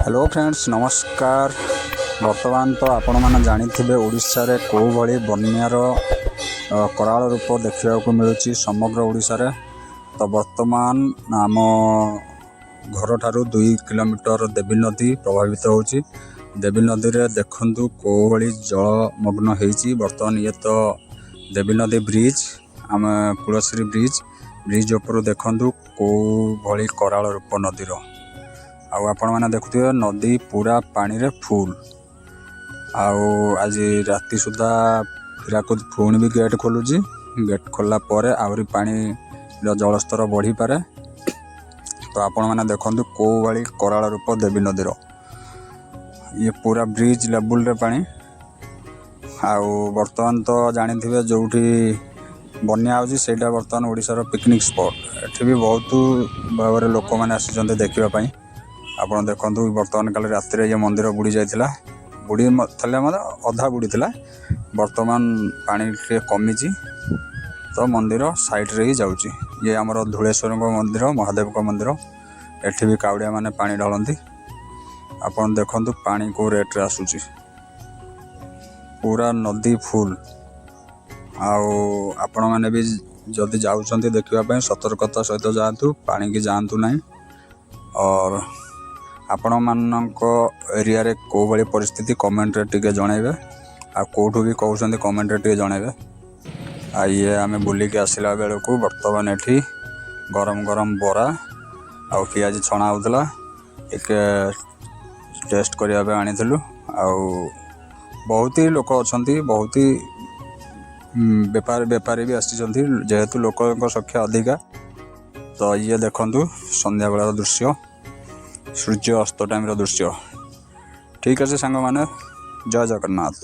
Hello friends, ନମସ୍କାର। ବର୍ତ୍ତମାନ ତ ଆପଣମାନେ ଜାଣିଥିବେ, ଓଡ଼ିଶାରେ କେଉଁଭଳି ବନ୍ୟାର କରାଳ ରୂପ ଦେଖିବାକୁ ମିଳୁଛି ସମଗ୍ର ଓଡ଼ିଶାରେ। ତ ବର୍ତ୍ତମାନ ଆମ ଘରଠାରୁ 2 କିଲୋମିଟର ଦେବୀ ନଦୀ ପ୍ରଭାବିତ ହେଉଛି। ଦେବୀ ନଦୀରେ ଦେଖନ୍ତୁ କେଉଁଭଳି ଜଳମଗ୍ନ ହେଇଛି ବର୍ତ୍ତମାନ। ଇଏ ତ ଦେବୀ ନଦୀ ବ୍ରିଜ୍, ଆମେ କୁଳଶ୍ରୀ ବ୍ରିଜ୍। ବ୍ରିଜ୍ ଉପରୁ ଦେଖନ୍ତୁ କେଉଁଭଳି କରାଳ ରୂପ ନଦୀର। ଆଉ ଆପଣମାନେ ଦେଖୁଥିବେ, ନଦୀ ପୁରା ପାଣିରେ ଫୁଲ୍। ଆଉ ଆଜି ରାତି ସୁଦ୍ଧା ହୀରାକୁଦ ପୁଣି ବି ଗେଟ୍ ଖୋଲୁଛି। ଗେଟ୍ ଖୋଲିଲା ପରେ ଆହୁରି ପାଣିର ଜଳସ୍ତର ବଢ଼ିପାରେ। ତ ଆପଣମାନେ ଦେଖନ୍ତୁ କେଉଁ ଭଳି କରାଳ ରୂପ ଦେବୀ ନଦୀର। ଇଏ ପୁରା ବ୍ରିଜ୍ ଲେବୁଲରେ ପାଣି। ଆଉ ବର୍ତ୍ତମାନ ତ ଜାଣିଥିବେ, ଯେଉଁଠି ବନ୍ୟା ହେଉଛି, ସେଇଟା ବର୍ତ୍ତମାନ ଓଡ଼ିଶାର ପିକନିକ୍ ସ୍ପଟ୍। ଏଠି ବି ବହୁତ ଭାବରେ ଲୋକମାନେ ଆସିଛନ୍ତି ଦେଖିବା ପାଇଁ। ଆପଣ ଦେଖନ୍ତୁ, ବର୍ତ୍ତମାନ କାଲି ରାତିରେ ଇଏ ମନ୍ଦିର ବୁଡ଼ି ଯାଇଥିଲା। ବୁଡ଼ି ଥିଲା ମାନେ ଅଧା ବୁଡ଼ିଥିଲା। ବର୍ତ୍ତମାନ ପାଣି ଟିକେ କମିଛି, ତ ମନ୍ଦିର ସାଇଡ଼ରେ ହିଁ ଯାଉଛି। ଇଏ ଆମର ଧୂଳେଶ୍ୱରଙ୍କ ମନ୍ଦିର, ମହାଦେବଙ୍କ ମନ୍ଦିର। ଏଠି ବି କାଉଡ଼ିଆ ମାନେ ପାଣି ଢାଳନ୍ତି। ଆପଣ ଦେଖନ୍ତୁ ପାଣି କେଉଁ ରେଟ୍ରେ ଆସୁଛି, ପୁରା ନଦୀ ଫୁଲ୍। ଆଉ ଆପଣମାନେ ବି ଯଦି ଯାଉଛନ୍ତି ଦେଖିବା ପାଇଁ, ସତର୍କତା ସହିତ ଯାଆନ୍ତୁ, ପାଣିକି ଯାଆନ୍ତୁ ନାହିଁ। ଅର୍ ଆପଣମାନଙ୍କ ଏରିଆରେ କେଉଁ ଭଳି ପରିସ୍ଥିତି, କମେଣ୍ଟରେ ଟିକେ ଜଣାଇବେ। ଆଉ କେଉଁଠୁ ବି କହୁଛନ୍ତି, କମେଣ୍ଟରେ ଟିକେ ଜଣାଇବେ। ଆଉ ଇଏ ଆମେ ବୁଲିକି ଆସିଲା ବେଳକୁ ବର୍ତ୍ତମାନ ଏଠି ଗରମ ଗରମ ବରା ଆଉ ପିଆଜି ଛଣା ହେଉଥିଲା। ଟିକେ ଟେଷ୍ଟ କରିବା ପାଇଁ ଆଣିଥିଲୁ। ଆଉ ବହୁତ ହି ଲୋକ ଅଛନ୍ତି, ବହୁତ ହି ବେପାରୀ ବି ଆସିଛନ୍ତି, ଯେହେତୁ ଲୋକଙ୍କ ସଂଖ୍ୟା ଅଧିକା। ତ ଇଏ ଦେଖନ୍ତୁ ସନ୍ଧ୍ୟାବେଳର ଦୃଶ୍ୟ, ସୂର୍ଯ୍ୟ ଅସ୍ତ ଟାଇମ୍ର ଦୃଶ୍ୟ। ଠିକ୍ ଅଛି ସାଙ୍ଗମାନେ, ଜୟ ଜଗନ୍ନାଥ।